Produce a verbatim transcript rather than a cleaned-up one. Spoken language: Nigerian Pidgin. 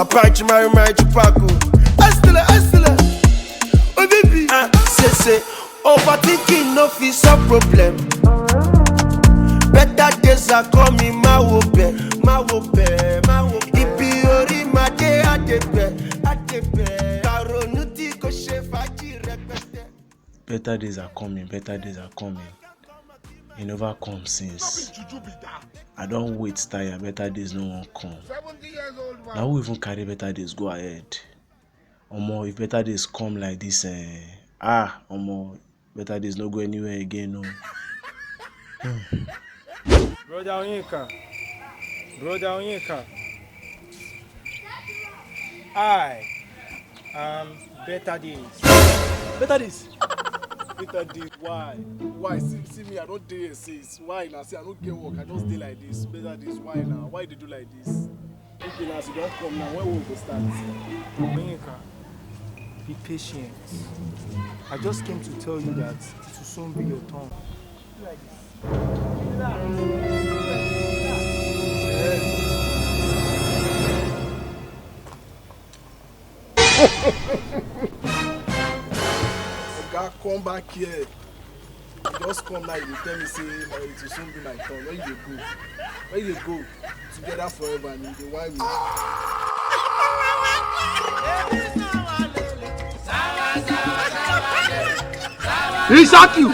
Apache Mary Mary Chupaco. Estela, Estela. Oh baby. Uh, say say. Overthinking no fit solve problem. Better days are coming, my wo be, my wo be, my wo be. Ibi ori ma de adepe, adepe. Karonu ti ko ṣe fàájì rẹpẹtẹ. Better days are coming, better days are coming. E never come since. I don wait tire, better days no wan come. Seventy years old man. Na who even carry better days go ahead? Omo, if better days come like this, eh, ah, omo, better days no go anywhere again, no. Brother Onyeka, Brother Onyeka, I am better days. Better days. Better days. Why? Why? See, see me, I don dey here since. Why na? See, I no get work. I just dey like this. Better days. Why na? Why you dey do like this? Okay, now as you don come now, when we go start? Onyeka, be patient. I just came to tell you that it will soon be your turn. Oga, come back here. You just come now, you dey tell me say, "Oh, it will soon be my turn." Where you dey go? Where you dey go? Together forever, and you dey whine me. He shock you.